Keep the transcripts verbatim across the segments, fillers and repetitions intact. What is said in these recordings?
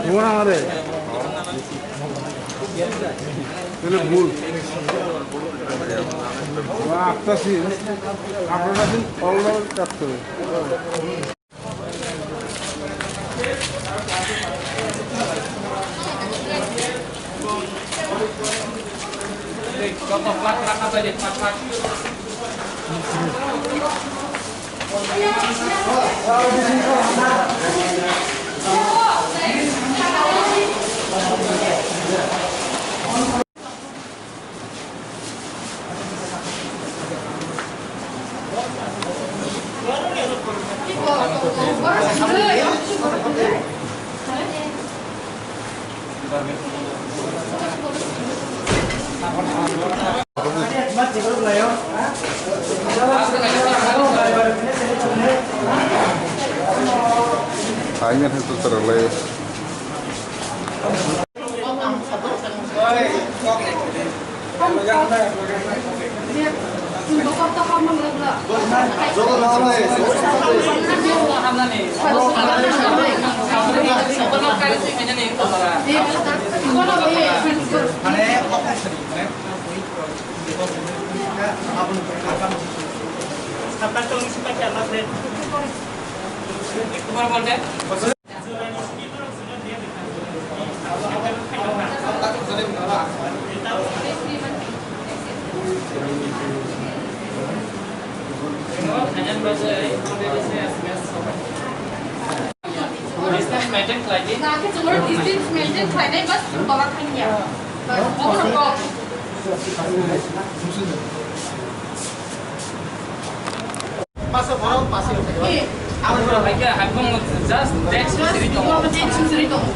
ভুল আমাদের। তাহলে ভুল। আটটা সিন, আঠারোটা সিন all over কাটতে হবে। Hai, ngan hai tu terlalu. Distance maintain khlaidi. Distance maintain khlainai bas baba thangya. Obo rok. Masa borok masa. Ang borok hai khe hai bung just dead suri tongo. Dead suri tongo.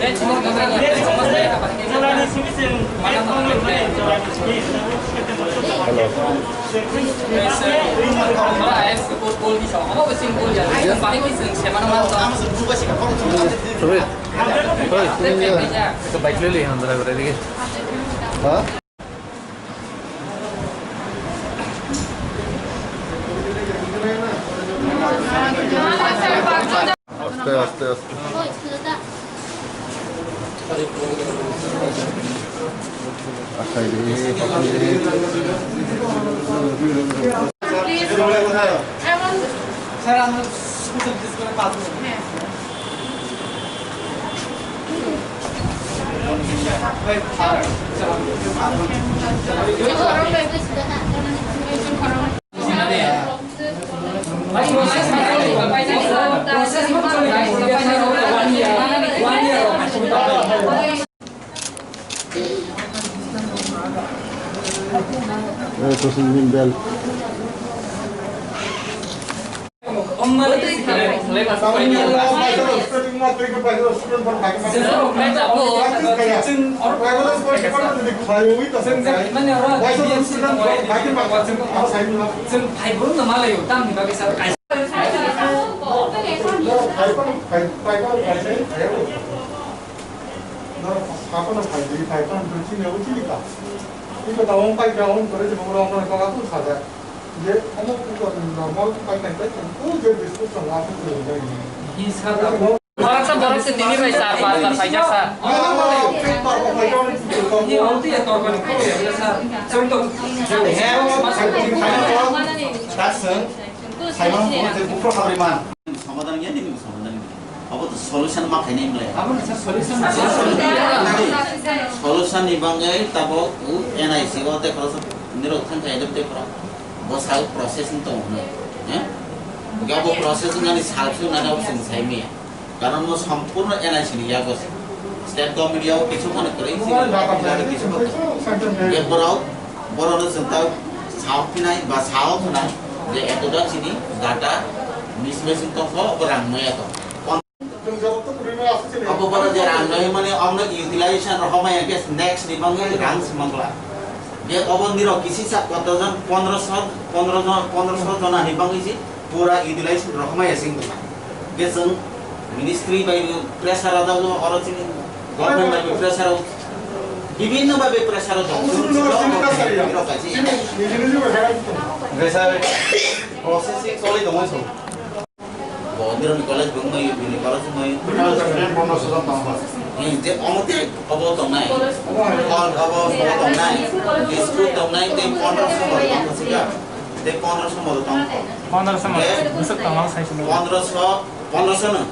Dead suri tongo. Dead suri tongo. Mana tongo. Ora es ko pol di sa. Obo sing pol ya. Bari ko sing se mana mana. Sorry. Sorry. Ke bike le le handra gore dikhe. Ha? Aste, aste, aste. Akhai de, akhai de. Sir, আমরা school discuss করে পাঁচ minute. Eh, Tosin bin Bel. Norok saphano phai di, phai phano chini abo chini ka. Iko tabok pai ka, on kore je bokol rok no kok atul saja. Je omo iko normal pai nai pai kan, o je biscuit sa la ko je bai ni. Hi sa da. Borok sa borok se tini bai sir, pas sir, paijak sir. Ni ong tu ya tor ko ni ko ya sir. Sir to. He, o phai phai ko. Sir, sir. Saimang ko je bupro habri man. Samadhan ya ni samadhan. Abo to solution ma khainai mle. Abo ni sa solution ma. Solution ni bagwi tabok N I C o tei khoroksa nirok thang khai dep tei khorok. Bo sa process ni tong no. Eh? Ga bo process ngani sal su na ga sing sai mi. Karon mo sampurno N I C ni yago. State government yago kichu mane kore isi kichu kore. Ye borok, borok no senta sao pinai ba sao pinai. Je eto da chini data mismatching tong kho, bo rang maya tong. Abo bara je rang nai mane amno utilization rok homai ke next ni bangwi rang simangla. Je obo nirok kisi sa kotojon pondroso, pondroso, pondroso jona ni bangwi si pura utilization rok homai sing tong. Je jeng ministry bai pressure ada lo oro chini government bai pressure o bibhinno bhabe pressure o tong. Pressure processing choli tong so. Bini college bung mai, bini college mai. Pondroso jon tong ba. Ni je omo te obo tong nai. Hall obo, obo tong nai. School tong nai, te pondroso mo tong sika. Te pondroso mo tong. Pondroso mo. Te busuk tong sai sini. Pondroso, pondroso no.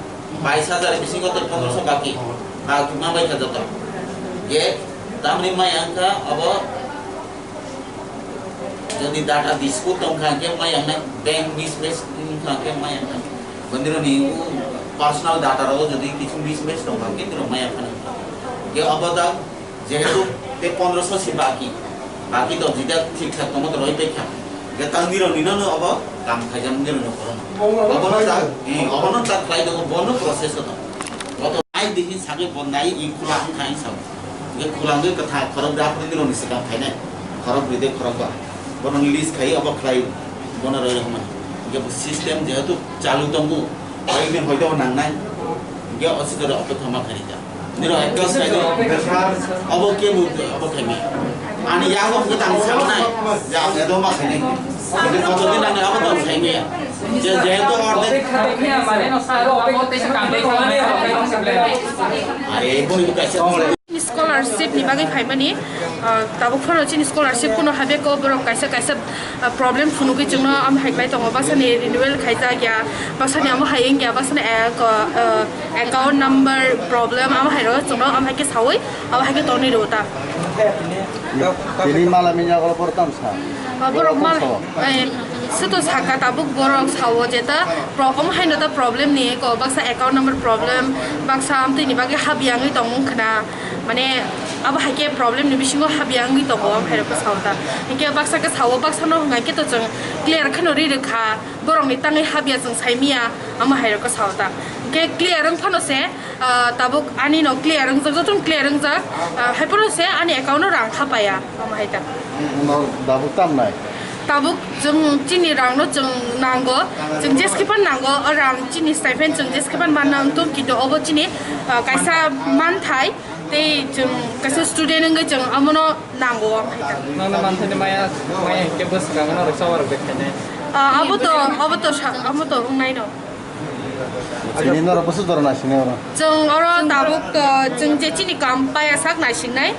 Bais hajar bisingo te pondroso baki. Baki ma bai ka joto. Ye, tamni mai angka obo Jodi data dispute tong kha khe mai ang nai, bank mismatch wng kha khe mai ang nai. Bondiro ni personal data rogo jodi kichu mismatch tong kha khe tiro mai ang nai. Ke obo da jehetu te pondroso si baki, baki to jida thik thak tongmo to roi pekha. Ke tang niro ni no obo kam khaijak niro no korono. Obo no ta, eh, obo no ta khlai do bono process to. Boto nai dihi sagwi bo nai i khula ang khai sa. Nge khula ngwi kwthai khorok da khorok ni roni sikang khainai. Khorok bwrwi de khorok ba. Bono list khai obo khlai bono roi rok man. Nge bo system jehetu chalu tongo. Oi ni hoito nang nai. Nge o sikare obo thoma khai ta. Niro ekdom khai de. Obo ke bu obo khai mi. Ani yago kwtang sa nai. Ya nge do ma khai nai. Nge koto din nang obo dong khai mi. Je jehetu order. Are boni kaisa. Scholarship ni bagwi phaimani, ah, tabuk phano chini scholarship kuno habe ko borok kaisa kaisa, ah, problem phunugwi chwngno am hai klai tongo, baksa ni renewal khaijak ya, baksa ni amo hai wngya, baksa ni, eh, ko, eh, account number problem amo hai ro chwngno am hai khe sawi amo hai khe tonwi rwo ta. Tini mala minya kolo por tam sa. Ah, borok mal, eh, Suto saka tabuk borok sao je ta pro-, omo haino ta problem ni ko baksa account number problem, baksa amtwi ni bagwi habiyangwi tongmung khna, mane abo hai khe problem ni bisingo habiyangwi tongo, am hai rok sao ta. Hinkhe baksa khe sao, baksa no hwnga khe to chwng clear kheno ri rwkha, borok ni tangwi habiya chwng sai miya, amo hai rok sao ta. Hinkhe clear wng phano se, Ah, tabuk ani no clear wngjak, jotono clear wngjak. Ah, hai phano se ani account o rang hapaya, omo hai ta. No, tabuk tam nai? Tabuk chwng chini rang no chwng nango, chwng jeskhe phan nango, o rang chini stipend chwng jeskhe phan manna wng tong, kintu obo chini, ah, kaisa manthai, tei chwng kaisa student wngwi chwng omono nango, omo hai ta. Nokno manthai ni maya, maya hinkhe bwswk ang norok chawa rok bai khainai. Ah, abo to, abo to sa-, abo to wngnai no. Chini norok bwswk jora naisingni oro? Chwng oro tabuk, uh, chwng je chini kam paya sak naisingnai.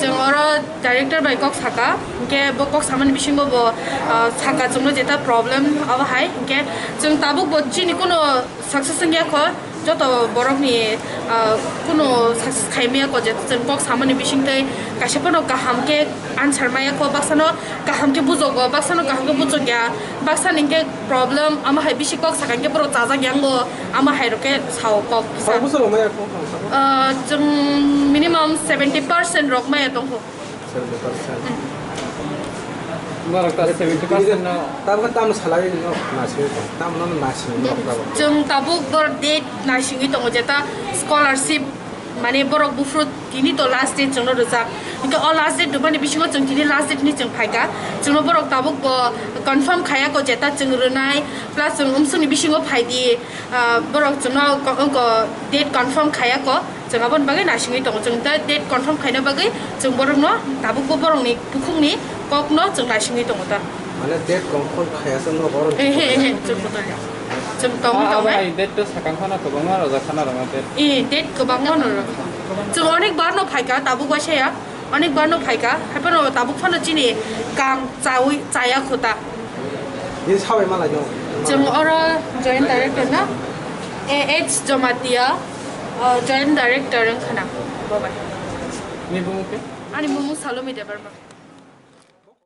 Chwng oro director bai kok saka. Hinkhe bo kok samani bisingo bo, uh, saka chwngno jeta problem abo hai. Hinkhe chwng tabuk bo chini kuno success wngya kho. Joto borokni, uh, kuno success khai maya kho je chwng kok samani bisingtwi kaisa phano kaham khe answer maya kho. Baksano kaham khe bujogo, baksano kaham khe bujokya. Baksa ni hinkhe problem, amo hai bisi kok saka hinkhe borok chajak yango, amo hai rok khe sao kok kisa. Sabo sabo maya kok kok sabo? Ah, chwng minimum seventy percent rok maya tongkho. Seventy percent. Borok ta seventy percent no. Tabuk tam salai no nasi, tam no nasi borok tabuk. Chwng tabuk bor date naisingwi tongo jeta scholarship. Mane borok buphuru tini to last date chwngno rwjak. Hinkhe o last date rwmani bisingo chwng tini last date hinwi chwng phaikha. Chwngno borok tabuk bo confirm khaya kho jeta chwng rwnai, plus chwng umsukni bisingo phaidi, ah, borok chwngno ko-, wngko date confirm khaya kho. Chwng aboni bagwi naisingwi tongo. Chwng da-, date confirm khaina bagwi chwng borokno tabuk bo borokni bukhukni kokno chwng naisingwi tongo ta. Mane date confirm khaya se no borok. Ehe, ehe, chwng bo tongo. Chwng tongwi tongnai. Abo hai date to sakang khana kwbangma rojak khana rwma date. Eh, date kwbangma no rwkha. Chwng onek bar no phaikha, tabuk waisa ya. Onek bar no phaikha. Hai phano tabuk phano chini kam chawi chaya khuta. Ni sabai malai no. Chwng oro joint director na? A H Jamatia, uh, joint director wngkhana. Bye bye. Ni bumu khe? Ani bumu Salome Debbarma.